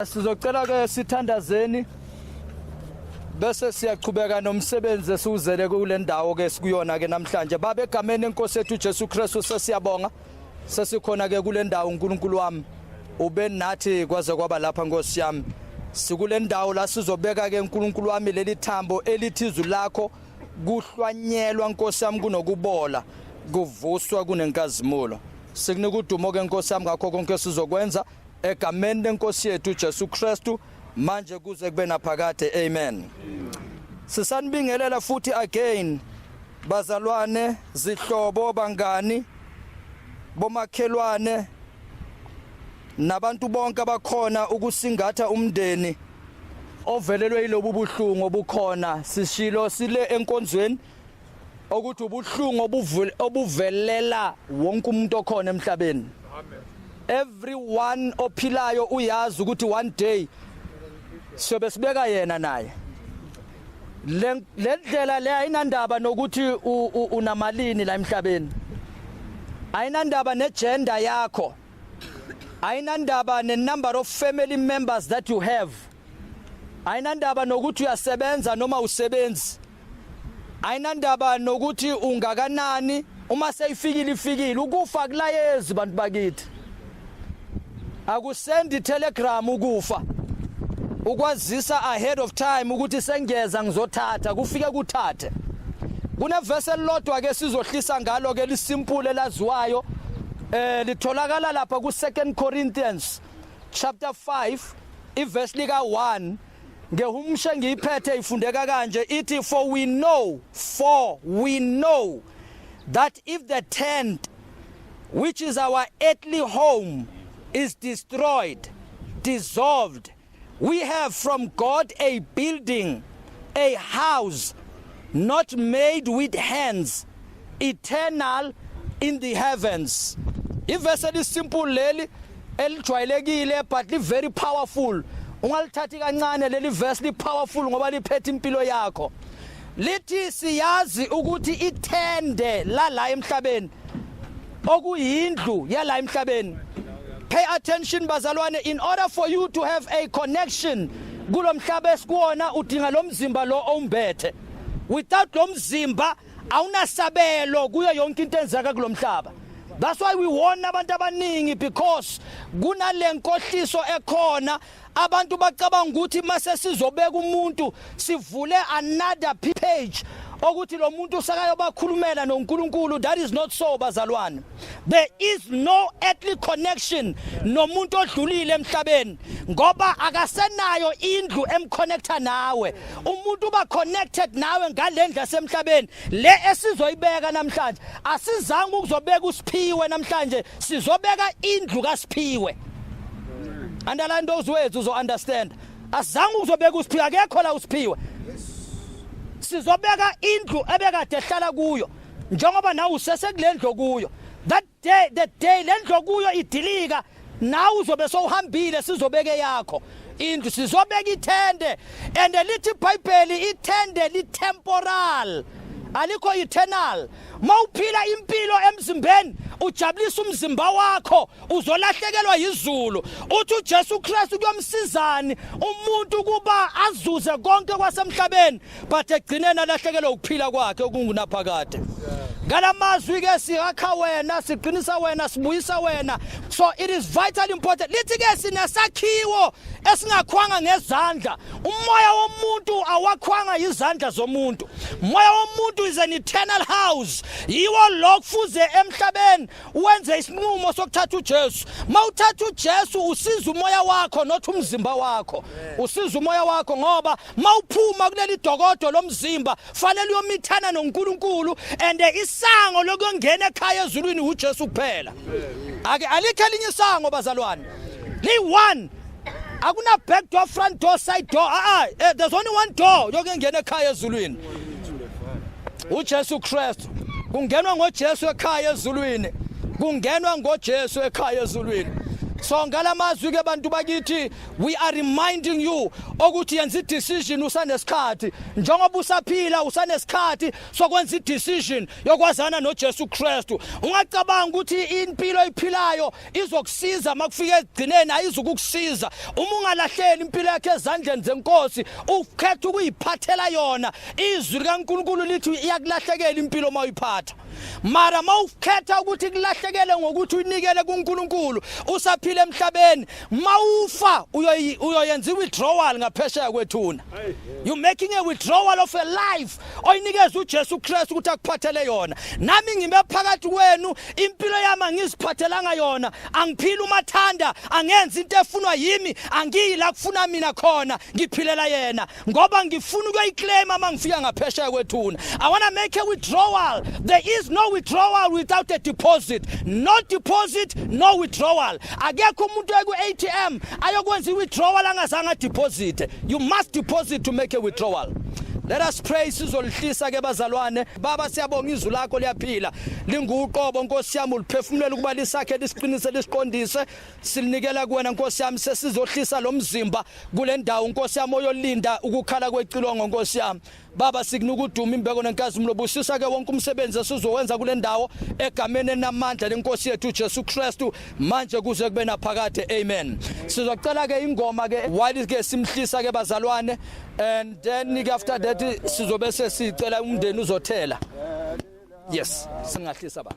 Sizocela ke sithandazeni bese siyaqhubeka nomsebenzi esiwuzele kule ndawo ke sikuyona ke namhlanje. Baba, egameni enkosi ethu Jesu Kristu, sesiyabonga sesikhona ke kule ndawo. uNkulunkulu wami, ube nathi kwaze kwaba lapha, Nkosi yami. Sikule ndawo la sizobeka ke, uNkulunkulu wami, leli thambo elithi izwi lakho kuhlwanyelwa, Nkosi yami, kunokubola, kuvuswa kunenkazimulo. Sikunika udumo ke, Nkosi yami, ngakho konke sizokwenza egameni lenkosi yethu Jesu Kristu, manje kuze kube naphakade, amen. Sisanibingelela futhi again, bazalwane, zihlobo, bangani, bomakhelwane nabantu bonke abakhona ukusingatha umndeni ovelelwe yilobu buhlungu obukhona. Sishilo sile enkonzweni ukuthi ubuhlungu obuvelela wonke umuntu okhona emhlabeni. Everyone ophilayo uyazi ukuthi one day siyobe sibeka yena naye. Le ndlela le ayinandaba nokuthi unamalini la emhlabeni, ayinandaba negender yakho, ayinandaba ne-number of family members that you have, ayinandaba nokuthi uyasebenza noma usebenzi, ayinandaba nokuthi ungakanani. Uma seyifikile, ifikile. Ukufa kulayezi, bantu bakithi. Akusendi telegram ukufa ukwazisa ahead of time ukuthi sengiyeza ngizothatha. Kufike kuthathe. Kunevesi elilodwa ke sizohlisa ngalo ke, lisimple, elaziwayo, litholakala lapha ku 2 Corinthians chapter 5, iverse lika 1. Ngehumushe ngiyiphethe, ifundeka kanje, ithi, For we know that if the tent, which is our earthly home, is destroyed, dissolved, we have from God a building, a house not made with hands, eternal in the heavens." Ivesi elisimple leli, elijwayelekile, but li very powerful. Ungalithathi kancane leli verse, li powerful ngoba liphethe impilo yakho. Lithi siyazi ukuthi ithende la la emhlabeni, okuyindlu yala emhlabeni. Pay attention, bazalwane. In order for you to have a connection kulomhlaba esikuwona, udinga lo mzimba lo owumbethe. Without lo mzimba, awunasabelo kuyo yonke into enzeka kulomhlaba. That's why we warn abantu abaningi, because kunale nkohliso ekhona. Abantu bacabanga ukuthi mase sizobeka umuntu, sivule another page ukuthi lo muntu sekayobakhulumela noNkulunkulu. That is not so, bazalwane. There is no earthly connection nomuntu odlulile emhlabeni, ngoba akasenayo indlu emconnecta nawe. Umuntu uba connected nawe ngalendlu yasemhlabeni le esizoyibeka namhlanje. Asizange ukuzobeka uSiphiwe namhlanje, sizobeka indlu kaSiphiwe. Underline those words, uzo understand. Asizange ukuzobeka uSiphiwe, akekho la uSiphiwe. Sizobeka indlu ebekade ehlala kuyo, njengoba nawe usesekulendlu kuyo. That day, the day lendlu kuyo idilika, nawe uzobe sowuhambile, sizobeke yakho indlu, sizobeka ithende. And lithi iBhayibheli ithende li temporal, alikho eternal. Mawuphila impilo emzimbeni ujabulisa umzimba wakho, uzolahlekelwa yizulu. Uthi uJesu Kristu, kuyomsizani umuntu kuba azuze konke kwasemhlabeni, but egcineni alahlekelwe ukuphila kwakhe okungunaphakade? Ngalamazwi ke siyakha wena, siqinisa wena, sibuyisa wena. So it is vital important. Lithi ke sinesakhiwo esingakhwanga ngezandla. Umoya womuntu awakhwanga izandla zomuntu. Moya womuntu is an eternal house. Yiwo lo kufuze emhlabeni wenze isinqumo sokuthatha uJesu. Mawuthatha uJesu, usiza umoya wakho, not umzimba wakho. Usiza umoya wakho, ngoba mawuphuma kuleli dokodo lomzimba, fanele uyomithana noNkulunkulu, and isango lokuyongena ekhaya ezulwini uJesu kuphela. Ake alikho elinye isango, bazalwane, li one. Akuna back door, front door, side door. Ah, ah, there's only one door yokungena ekhaya ezulwini, uJesu Kristu. Kungenwa ngoJesu ekhaya ezulwini, kungenwa ngoJesu ekhaya ezulwini. So ngalamazwi ke bantu bakithi, we are reminding you ukuthi yenza i-decision usanesikhathi. Njengoba usaphila, usanesikhathi sokwenza i-decision yokwazana noJesu Kristu. Ungacabanga ukuthi impilo oyiphilayo izokusiza makufika ekugcineni, ayizukukusiza uma ungalahleli impilo yakhe ezandleni zenkosi, ukhetha ukuyiphathela yona. Izwi likaNkulunkulu lithi iyakulahlekela impilo uma uyiphatha, mara mawukhetha ukuthi kulahlekele ngokuthi uyinikele kuNkulunkulu usaphila emhlabeni, mawufa uyoyenza i-withdrawal ngaphesheya kwethuna. You making a withdrawal of a life oyinikeza uJesu Kristu ukuthi akuphathele yona. Nami ngime phakathi kwenu, impilo yami angiziphathelanga yona. Angiphili umathanda, angenzi into efunwa yimi, angiyi la kufuna mina khona. Ngiphilela yena ngoba ngifuna ukuyiclaim uma ngifika ngaphesheya kwethuna. I want to make a withdrawal. There is no withdrawal without a deposit. No deposit, no withdrawal. Akekho umuntu oya ku-ATM ayokwenza i-withdrawal angazange deposit. You must deposit to make a withdrawal. Let us pray. Sizolihlisa ke bazalwane. Baba, siyabonga, izwi lakho liyaphila, linguqobo, Nkosi yami. Uliphefumulela ukuba lisakhe, lisiqinise, lisiqondise. Silinikela kuwena, Nkosi yami. Sesizohlisa lo mzimba kule ndawo, Nkosi yami, oyolinda ukukhala kwecilongo, Nkosi yami. Baba, sikunika udumo, imbeko nenkazimulo. Busisa ke wonke umsebenzi esizowenza kule ndawo, egameni enamandla lenkosi yethu Jesu Kristu, manje kuze kube naphakade, amen. Sizocela ke ingoma ke while ke simhlisa ke bazalwane, and then ke after that sizobe sesicela umndeni uzothela. Yes, singahlisa ba.